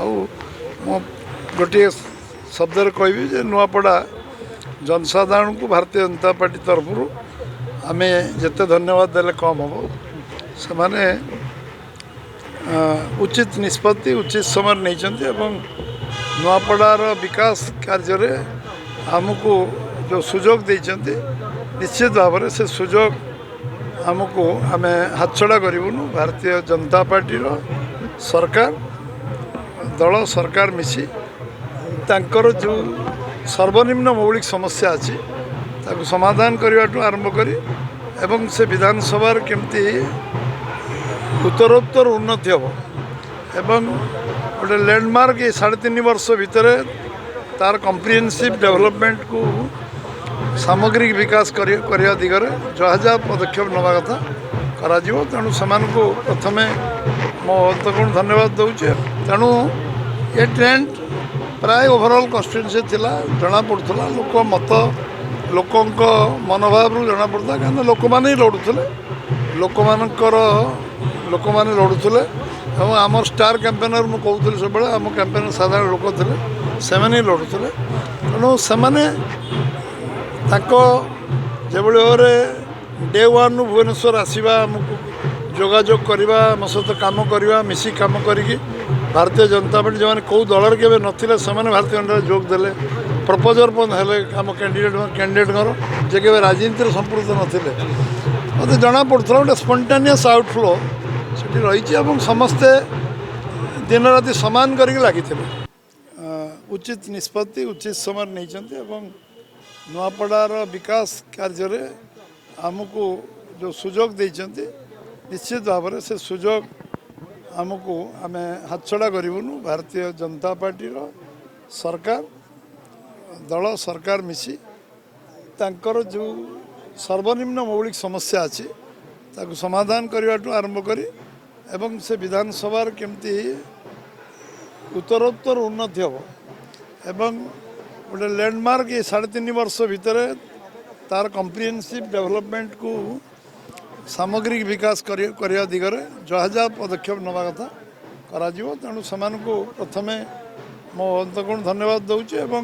ଆଉ ମୁଁ ଗୋଟିଏ ଶବ୍ଦରେ କହିବି ଯେ ନୂଆପଡ଼ା ଜନସାଧାରଣଙ୍କୁ ଭାରତୀୟ ଜନତା ପାର୍ଟି ତରଫରୁ ଆମେ ଯେତେ ଧନ୍ୟବାଦ ଦେଲେ କମ୍ ହେବ। ସେମାନେ ଉଚିତ ନିଷ୍ପତ୍ତି ଉଚିତ ସମୟରେ ନେଇଛନ୍ତି ଏବଂ ନୂଆପଡ଼ାର ବିକାଶ କାର୍ଯ୍ୟରେ ଆମକୁ ଯେଉଁ ସୁଯୋଗ ଦେଇଛନ୍ତି, ନିଶ୍ଚିତ ଭାବରେ ସେ ସୁଯୋଗ ଆମକୁ ଆମେ ହାତଛଡ଼ା କରିବୁନୁ। ଭାରତୀୟ ଜନତା ପାର୍ଟିର ସରକାର, ଦଳ ସରକାର ମିଶି ତାଙ୍କର ଯେଉଁ ସର୍ବନିମ୍ନ ମୌଳିକ ସମସ୍ୟା ଅଛି, ତାକୁ ସମାଧାନ କରିବାଠୁ ଆରମ୍ଭ କରି ଏବଂ ସେ ବିଧାନସଭାରେ କେମିତି ଉତ୍ତରୋତ୍ତର ଉନ୍ନତି ହେବ ଏବଂ ଗୋଟେ ଲ୍ୟାଣ୍ଡମାର୍କ ଏଇ 3.5 ବର୍ଷ ଭିତରେ ତାର କମ୍ପ୍ରିହେନ୍ସିଭ୍ ଡେଭଲପମେଣ୍ଟକୁ, ସାମଗ୍ରିକ ବିକାଶ କରିବା ଦିଗରେ ଯାହା ଯାହା ପଦକ୍ଷେପ ନେବା କଥା କରାଯିବ। ତେଣୁ ସେମାନଙ୍କୁ ପ୍ରଥମେ ମୋ ଅନ୍ତଃକରଣ ଧନ୍ୟବାଦ ଦେଉଛି। ତେଣୁ ଏ ଟ୍ରେଣ୍ଡ ପ୍ରାୟ ଓଭରଅଲ୍ କନଷ୍ଟିଟ୍ୟୁନ୍ସି ଥିଲା, ଜଣାପଡ଼ୁଥିଲା। ଲୋକ ମତ, ଲୋକଙ୍କ ମନୋଭାବରୁ ଜଣାପଡ଼ୁଥିଲା, କାହିଁକିନା ଲୋକମାନେ ହିଁ ଲଢ଼ୁଥିଲେ, ଲୋକମାନଙ୍କର ଲୋକମାନେ ଲଢ଼ୁଥିଲେ ଏବଂ ଆମର ଷ୍ଟାର କ୍ୟାମ୍ପେନର, ମୁଁ କହୁଥିଲି ସବୁବେଳେ, ଆମ କ୍ୟାମ୍ପେନର ସାଧାରଣ ଲୋକ ଥିଲେ, ସେମାନେ ହିଁ ଲଢ଼ୁଥିଲେ। ତେଣୁ ସେମାନେ ତାଙ୍କ ଯେଭଳି ଭାବରେ ଡେ ୱାନ୍ରୁ ଭୁବନେଶ୍ୱର ଆସିବା, ଆମକୁ ଯୋଗାଯୋଗ କରିବା, ଆମ ସହିତ କାମ କରିବା, ମିଶିକି କାମ କରିକି ଭାରତୀୟ ଜନତା ପାର୍ଟି, ଯେଉଁମାନେ କେଉଁ ଦଳରେ କେବେ ନଥିଲେ, ସେମାନେ ଭାରତୀୟ ଜନତା ଯୋଗ ଦେଲେ, ପ୍ରପୋଜର ପର୍ଯ୍ୟନ୍ତ ହେଲେ ଆମ କ୍ୟାଣ୍ଡିଡେଟ୍ଙ୍କର, ଯେ କେବେ ରାଜନୀତିରେ ସମ୍ପୃକ୍ତ ନଥିଲେ। ମୋତେ ଜଣାପଡ଼ୁଥିଲା ଗୋଟେ ସ୍ପଣ୍ଟାନିୟସ୍ ଆଉଟଫ୍ଲୋ ସେଠି ରହିଛି ଏବଂ ସମସ୍ତେ ଦିନ ରାତି ସମାନ କରିକି ଲାଗିଥିଲେ। ଉଚିତ ନିଷ୍ପତ୍ତି ଉଚିତ ସମୟରେ ନେଇଛନ୍ତି ଏବଂ ନୂଆପଡ଼ାର ବିକାଶ କାର୍ଯ୍ୟରେ ଆମକୁ ଯେଉଁ ସୁଯୋଗ ଦେଇଛନ୍ତି, ନିଶ୍ଚିତ ଭାବରେ ସେ ସୁଯୋଗ ଆମକୁ ଆମେ ହାତଛଡ଼ା କରିବୁନୁ। ଭାରତୀୟ ଜନତା ପାର୍ଟିର ସରକାର, ଦଳ ସରକାର ମିଶି ତାଙ୍କର ଯେଉଁ ସର୍ବନିମ୍ନ ମୌଳିକ ସମସ୍ୟା ଅଛି, ତାକୁ ସମାଧାନ କରିବାଠୁ ଆରମ୍ଭ କରି ଏବଂ ସେ ବିଧାନସଭାରେ କେମିତି ଉତ୍ତରୋତ୍ତର ଉନ୍ନତି ହେବ ଏବଂ ଗୋଟେ ଲ୍ୟାଣ୍ଡମାର୍କ ଏଇ 3.5 ବର୍ଷ ଭିତରେ ତାର କମ୍ପ୍ରିହେନ୍ସିଭ୍ ଡେଭଲପମେଣ୍ଟକୁ, ସାମଗ୍ରିକ ବିକାଶ କରିବା ଦିଗରେ ଯାହା ଯାହା ପଦକ୍ଷେପ ନେବା କଥା କରାଯିବ। ତେଣୁ ସେମାନଙ୍କୁ ପ୍ରଥମେ ମୋ ଅନ୍ତଃକରଣ ଧନ୍ୟବାଦ ଦେଉଛି ଏବଂ